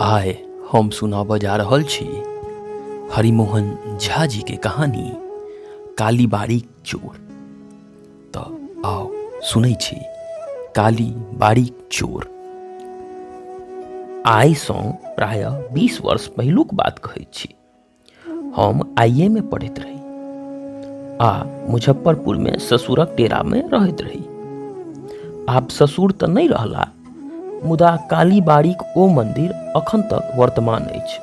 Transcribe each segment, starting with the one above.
आइ हम सुनाबऽ जा रहल छी हरिमोहन झा जी के कहानी कालीबाड़ीक चोर। तऽ आउ सुनै छी कालीबाड़ीक चोर। आइसँ प्रायः 20 वर्ष पहिलुक बात कहैत छी। हम आइए मे पढ़ैत रही आ मुजफ्फरपुरमे ससुरक डेरामे रहैत रही। आब ससुर तऽ नहि रहला, मुदा कालीबाड़ीक ओ मन्दिर अखन तक वर्तमान अछि।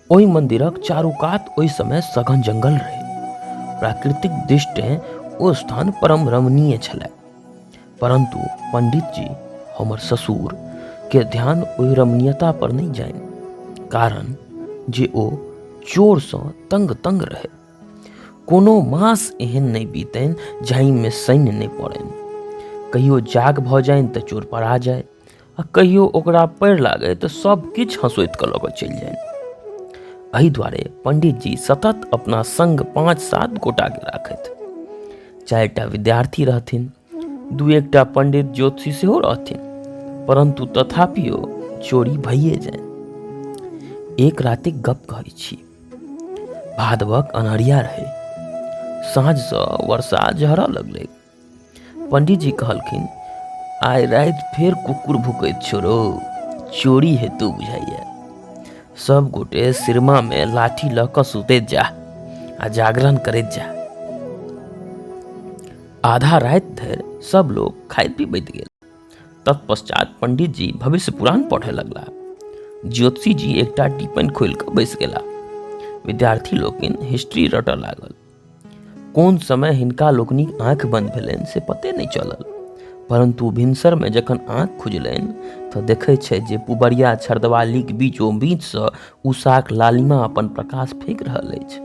ओहि मन्दिरक चारू कात ओहि समय सघन जंगल रहै। प्राकृतिक दृष्टिएँ ओ स्थान परम रमणीय छलै। परन्तु पंडित जी हमर ससुर के ध्यान ओहि रमणीयता पर नहि जाइन, कारण जे ओ चोरसँ तंग तंग रहै। कोनो मास एहन नहि बीतनि जाहिमे शनि नहि पड़नि। कहियो जाग भऽ जाइन तऽ चोर पड़ा जाय आ कहियो ओकरा पड़ि लागै तऽ सब किछु हँसोति कऽ लऽ कऽ चलि जाइन। एहि दुआरे पंडित जी सतत अपना संग 5-7 गोटाके राखथि। 4टा विद्यार्थी रहथिन, 2-1टा पंडित ज्योतिषी सेहो रहथिन, परन्तु तथापियो चोरी भइए जाय। एक रातिक गप कहै छी। भादवक अन्हरिया रहै। साँझसँ वर्षा झरऽ लगलै। पंडित जी कहलखिन, आइ राति फेर कुकुर भुकैत छौ रौ, चोरी हेतौ बुझाइए। सब गोटे सिरमामे लाठी लऽ कऽ सुतैत जा आ जागरण करैत जा। आधा राति धरि सब लोग खाइत पीबैत गेल। तत्पश्चात पंडित जी भविष्य पुराण पढ़े लगला। ज्योतिषी जी एकटा टिप्पणी खोलि कऽ बैस गेला। विद्यार्थी लोकनि हिस्ट्री रटऽ लागल। कोन समय हिनका लोकनिक आँखि बंद भेलनि से पते नहि चलल, परन्तु भिनसरमे जखन आँखि खुजलनि तऽ देखै छथि जे पुबरिया छरदवालीक बीचो बीचसँ उषाक लालिमा अपन प्रकाश फेंक रहल अछि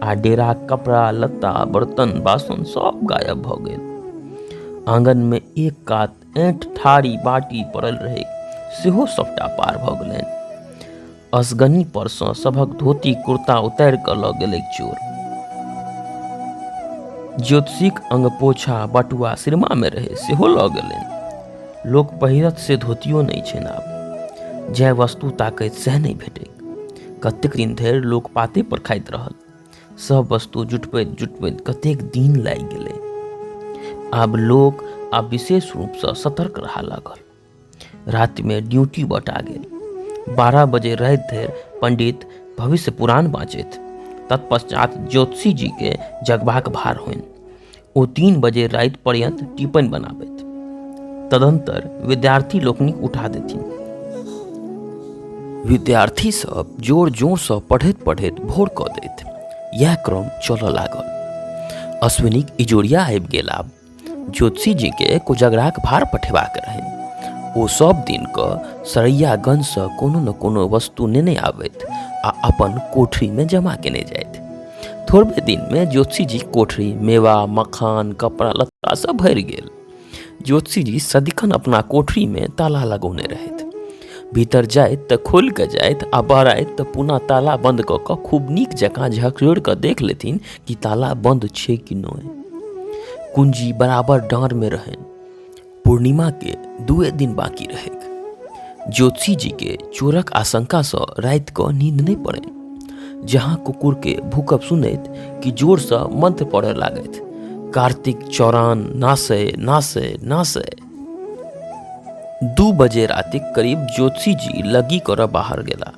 आ डेराक कपड़ा लत्ता बर्तन बासन सब गायब भऽ गेल। आँगनमे एक कात ऐंठ थारी बाटी पड़ल रहै, सेहो सबटा पार भऽ गेलनि। असगनी परसँ सभक धोती कुर्ता उतारि कऽ लऽ गेलैक चोर। ज्योतिषीक अंगपोछा बटुआ सिरमामे रहै, सेहो लऽ गेलनि। लोक पहिरत से धोतियो नहि छनि आब। जएह वस्तु ताकैत सएह नहि भेटैक। कतेक दिन धरि लोक पाते पर खाइत रहल। सब वस्तु जुटबैत जुटबैत कतेक दिन लागि गेलै। आब लोक आ विशेष रूपसँ सतर्क रहऽ लागल। रातिमे ड्यूटी बटा गेल। 12 बजे राति धरि पंडित भविष्य पुराण बाँचैत। तत्पश्चात ज्योतिषी जीके जगबाक भार होइन। ओ 3 बजे राति पर्यंत टिप्पणी बनाबैत। तदंतर विद्यार्थी लोकनिक उठा देथिन। विद्यार्थी सब जोर जोरसँ पढ़ैत पढ़ैत भोर कऽ दैत। इएह क्रम चलऽ लागल। अश्विनीक इजोरिया आबि गेल। आब ज्योतिषी जीके कोजगराक भार पठेबाक रहनि। ओ सब दिन कऽ सरैयागंजसँ कोनो ने कोनो वस्तु नेने आबथि आ अपन कोठरीमे जमा केने जाथि। थोड़बे दिनमे ज्योतिषी जीक कोठरी मेवा, मखान, कपड़ा लत्तासँ भरि गेल। ज्योतिषी जी सदिखन अपना कोठरीमे ताला लगौने रहथि। भीतर जाइत तऽ खोलि कऽ जाइत आ बहराइत तऽ पुनः ताला बन्द कऽ कऽ खूब नीक जकाँ झकझोरि कऽ देख लेथिन कि ताला बन्द छै कि नहि। कुंजी बराबर डाँड़मे रहनि। पूर्णिमाके 2 दिन बाँकी रहैक। ज्योतिषी जीके चोरक आशंकासँ राति कऽ नींद नहि पड़नि। जहाँ कुकुरके भूकब सुनैत कि जोरसँ मंत्र पढ़य लागथि, कार्तिक चौरान नासय नासय नासय। 2 बजे रातिक करीब ज्योतिषी जी लग्गी करऽ बाहर गेला।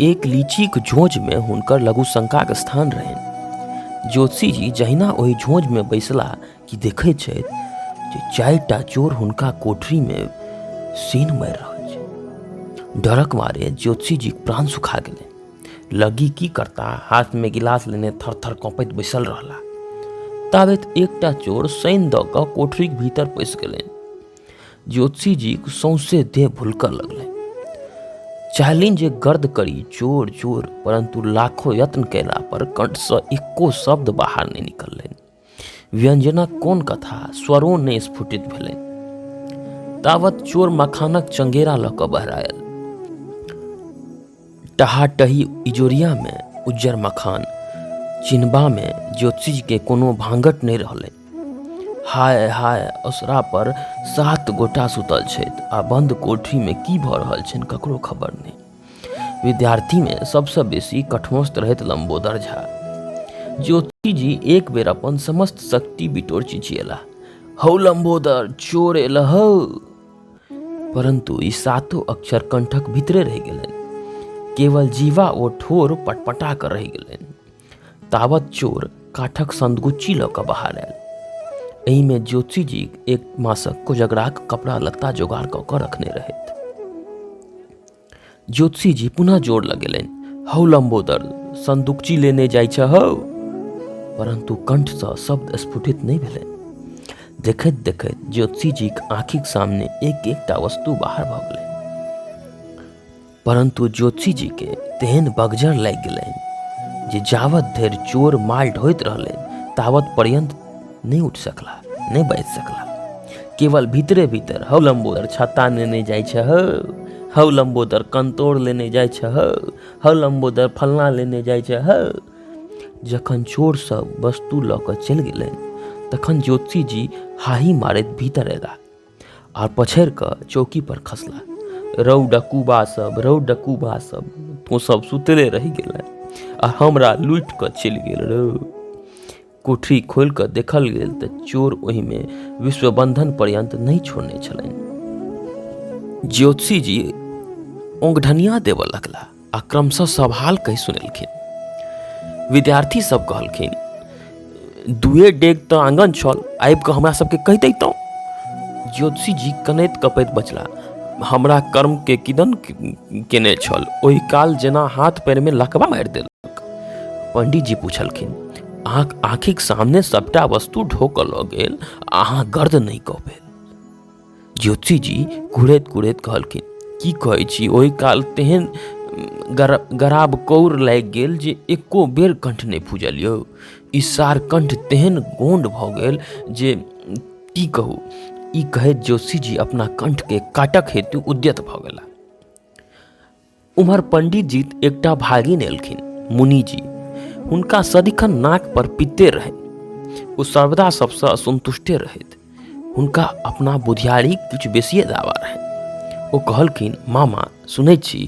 एक लीचीक झोंझमे हुनकर लघुशंकाक स्थान रहनि। ज्योतिषी जी जहिना ओहि झोंझमे बैसला कि देखैत छथि जे 4टा चोर हुनका कोठरीमे सीन मारि रहल छै। डरक मारे ज्योतिषी जीक प्राण सुखा गेलनि। लग्गी की करता, हाथमे गिलास लेने थर-थर कँपैत बैसल रहला। ताबत एकटा चोर सैन दऽ कऽ कोठरीक भीतर पैसि गेलनि। ज्योतिषी जीक सौंसे देह भुलकऽ लगलनि। चाहलनि जे गर्द करी, चोर चोर, परन्तु लाखो यत्न कयला पर कंठसँ एको शब्द बाहर नहि निकललनि। व्यंजनक कोन कथा, स्वरो नहि स्फुटित भेलनि। तावत चोर मखानक चंगेरा लऽ कऽ बहरायल। टहाटही इजोरियामे उज्जर मखान चिन्हबामे ज्योतिषीजीके कोनो भांगट नहि रहलनि। हाय हाय, असरा पर 7 गोटा सुतल छथि आ बंद कोठरीमे की भऽ रहल छनि ककरो खबर नहि। विद्यार्थीमे सबसँ बेसी कठमस्त रहैत लम्बोदर झा। ज्योतिजी एक बेर अपन समस्त शक्ति बिटोर चिचिएला, हौ लम्बोदर, चोर एल हौ। परन्तु ई सातो अक्षर कंठक भीतरे रहि गेलनि। केवल जीवा ओ ठोर पटपटा कऽ रहि गेलनि। तावत चोर काठक संदगुच्ची लऽ कऽ बाहर आयल। एहिमे ज्योतिषजी एक मासक कोजगराक कपड़ा लत्ता जोगाड़ कऽ कऽ रखने रहथि। ज्योतिषीजी पुनः जोर लगेलनि, हौ लम्बोदर, संदुकची लेने जाइ छह हौ। परन्तु कंठसँ शब्द स्फुटित नहि भेलनि। देखैत देखैत ज्योतिषीजीक आँखिक सामने एक एकटा वस्तु बाहर भऽ गेलनि। परन्तु ज्योतिषीजीके तेहन बगजर लागि गेलनि जे जावत धरि चोर माल ढोइत रहलनि तावत पर्यन्त नहि उठि सकला, नहि बाजि सकला। केवल भीतरे भीतर हौ लम्बोदर छत्ता नेने जाइ छ हौ, हौ लम्बोदर कंतोर लेने जाइ छ हौ, हौ लम्बोदर फल्लाँ लेने जाइ छ हौ। जखन चोर सब वस्तु लऽ कऽ चलि गेलनि तखन ज्योतिषीजी हाही मारैत भीतर अयलाह आर पछड़ि कऽ चौकी पर खसला। रौ डकूबा सब, रौ डकूबा सब, तों सब सुतले रहि गेलें आ हमरा लूटि कऽ चलि गेल रौ। कोठरी खोलि कऽ देखल गेल तऽ चोर ओहिमे विश्वबंधन पर्यन्त नहि छोड़ने छलनि। ज्योतिषीजी ओंगढनिया देबऽ लगला आ क्रमशः सब हाल कहि सुनेलखिन। विद्यार्थी सब कहलखिन, दुए डेग तऽ आंगन छल, आबि कऽ हमरा सबके कहि दैतहुँ। ज्योतिषीजी कनैत कपैत बजला, हमरा कर्मके किदन केने छल, ओहि काल जेना हाथ पैरमे लकवा मारि देलक। पंडितजी पुछलखिन, अहाँक आँखिक सामने सबटा वस्तु ढो कऽ लऽ गेल, अहाँ गर्द नहि कऽ भेल। ज्योतिषीजी घुरैत घुरैत कहलखिन, की कहै छी, ओहि काल तेहन गराब कौर लागि गेल जे एको बेर कंठ नहि फूजल यौ। ई सार कंठ तेहन गोंड भऽ गेल जे की कहू। ई कहैत ज्योतिषीजी अपना कंठके काटक हेतु उद्यत भऽ गेला। उम्हर पंडितजी एकटा भागिन एलखिन, मुनिजी। हुनका सदिखन नाक पर पित्ते रहनि। ओ सर्वदा सबसँ असंतुष्टे रहथि। हुनका अपना बुधियारीक किछु बेसिए दावा रहनि। ओ कहलखिन, मामा सुनै छी,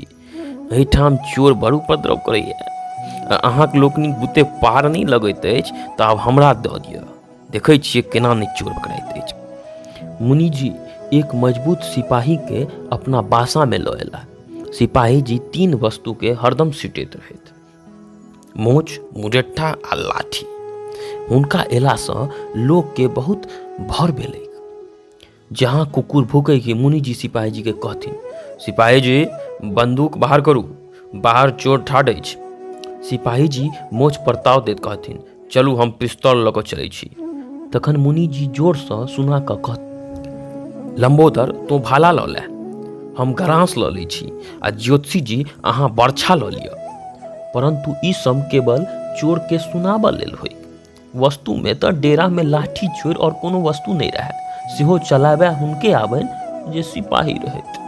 एहिठाम चोर बड़ उपद्रव करैए। अहाँक लोकनिक बुते पार नहि लगैत अछि तऽ आब हमरा दऽ दिअ, देखै छियै केना नहि चोर पकड़ाइत अछि। मुनिजी एक मजबूत सिपाहीके अपना बासामे लऽ अयलाह। सिपाहीजी 3 वस्तुके हरदम सिटैत रहथि, मोछ, मुरेठा आ लाठी। हुनका अयलासँ लोकके बहुत भर भेलैक। जहाँ कुकुर भूकै कि मुनिजी सिपाहीजीके कहथिन, सिपाहीजी बंदूक बाहर करू, बाहर चोर ठाढ़ अछि। सिपाहीजी मोछ पर ताव दैत कहथिन, चलू हम पिस्तौल लऽ कऽ चलै छी। तखन मुनिजी जोरसँ सुना कऽ कह, लम्बोदर तोँ भाला लऽ ले, हम गराँस लऽ लै छी आ ज्योतिषीजी अहाँ बर्छा लऽ लिअ। परन्तु ई सब केवल चोरके सुनाबऽ लेल होइक। वस्तुमे तऽ डेरामे लाठी छोड़ि आओर कोनो वस्तु नहि रहए, सेहो चलाबए हुनके आबनि जे सिपाही रहथि।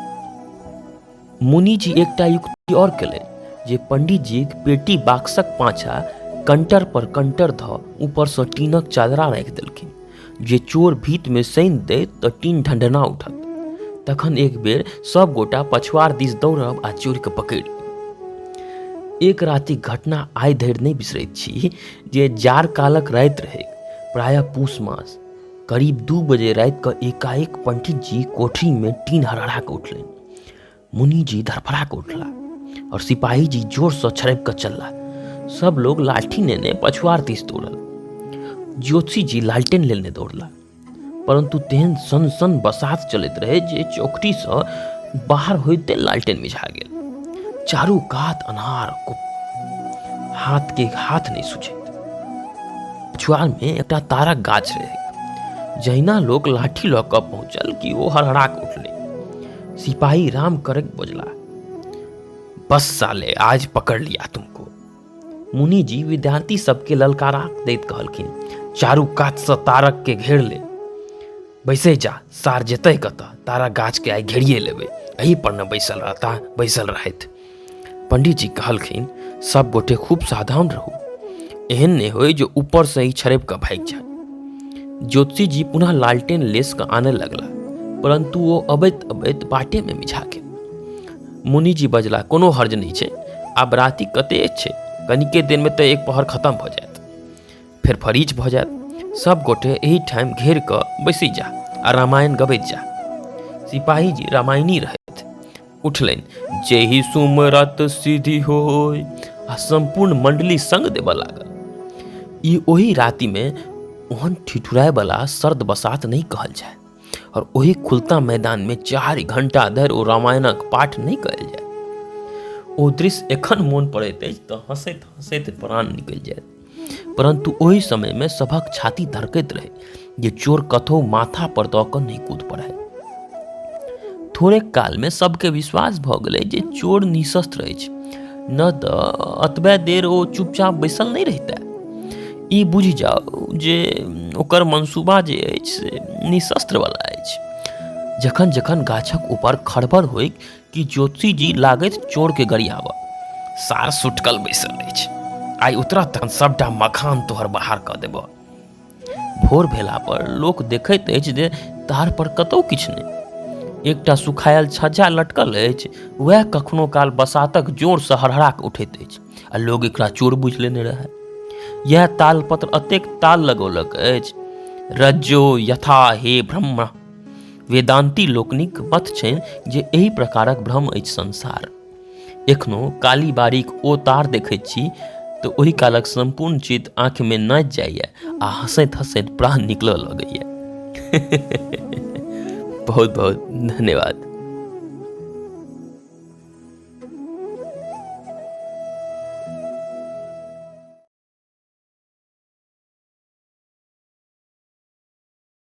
मुनिजी एकटा युक्ति आओर केलनि जे पंडितजीक पेटी बाक्सक पाछा कंटर पर कंटर धऽ ऊपरसँ टीनक चादरा राखि देलखिन जे चोर भीतमे सैन दैत तऽ टीन ढंढना उठत। तखन एक बेर सब गोटा पछुआर दिस दौड़ब आ चोरके पकड़ि लेब। एक रातिक घटना आइ धरि नहि बिसरैत छी जे जाड़ कालक राति रहैक, प्रायः पूस मास। करीब 2 बजे राति कऽ एकाएक पंडितजी कोठरीमे टीन हड़हड़ा कऽ उठलनि। मुनिजी धड़फड़ा कऽ उठला और सिपाहीजी जोरसँ छड़पि कऽ चलला। सब लोग लाठी नेने पछुआर दिस दौड़ल। ज्योतिषीजी लालटेन लेने दौड़ला, परन्तु तेहन सन सन बसात चलैत रहै जे चौखटीसँ बाहर होइते लालटेन मिझा गेल। चारू कात अन्हार, हाथ के हाथ नहि सुझैत। पछुआरमे एकटा तारक गाछ रहै। जहिना लोक लाठी लऽ कऽ पहुँचल कि ओ हड़हड़ा कऽ उठलै। सिपाही राम करक बजला, बस साले आज पकड़ लिया तुमको। मुनिजी विद्यार्थी सबके ललकारा दैत कहलखिन, चारू कातसँ तारक के घेर ले, बैसै जा, सार जेतै कतऽ, तारक गाछ के आइ घेरिए लेबै, एही पर ने बैसल रहता, बैसल रहथि। पंडितजी कहलखिन, सब गोटे खूब सावधान रहू, एहन नहि होय जे ऊपरसँ ई छड़पि कऽ भागि जाय। ज्योतिषीजी पुनः लालटेन लेस कऽ आनय लगला, परन्तु ओ अबैत अबैत बाटेमे मिझा गेल। मुनिजी बजला, कोनो हर्ज नहि छै, आब राति कतेक छै, कनिके दिनमे तऽ एक पहर खतम भऽ जायत, फेर फरीच भऽ जायत। सब गोटे एहि ठाम घेर कऽ बैसि जा आ रामायण गबैत जा। सिपाहीजी रामायणी रहथि। उठलनि, जेहि सुमरत सिद्धि होय, आ सम्पूर्ण मंडली संग देबऽ लागल। ई ओहि रातिमे ओहन ठिठुरायवला सर्द बसात नहि कहल जाय और ओहि खुलता मैदानमे 4 घंटा धरि ओ रामायणक पाठ नहि कयल जाय। ओ दृश्य एखन मोन पड़ैत अछि तऽ हँसैत हँसैत प्राण निकलि जायत, परन्तु ओहि समयमे सभक छाती धड़कैत रहै जे चोर कतहु माथा पर दऽ कऽ नहि कूद पड़ै। थोड़ेक कालमे सबके विश्वास भऽ गेलै जे चोर निशस्त्र अछि, न तऽ अतबे देर ओ चुपचाप बैसल नहि रहितै। ई बुझि जाउ जे ओकर मनसूबा जे अछि से निशस्त्रवला अछि। जखन जखन गाछक ऊपर खड़बड़ होइक कि ज्योतिषीजी लागथि चोरके गरियाबऽ, सार सुटकल बैसल अछि, आइ उतरत तखन सबटा मखान तोहर बाहर कऽ देबऽ। भोर भेला पर लोक देखैत अछि जे तार पर कतौ किछु नहि, एकटा सुखायल छज्जा लटकल अछि, वएह कखनो काल बसातक जोरसँ हड़हड़ा कऽ उठैत अछि आ लोक एकरा चोर बुझि लेने रहए। यएह तालपत्र अतेक ताल लगौलक अछि। रज्जो यथा हे ब्रह्म। वेदान्ती लोकनिक मत छनि जे एहि प्रकारक भ्रम अछि संसार। एखनो कालीबाड़ीक ओ तार देखैत छी तऽ ओहि कालक सम्पूर्ण चित्र आँखिमे नाचि जाइए आ हँसैत हँसैत प्राण निकलऽ लगैए। बहुत बहुत धन्यवाद।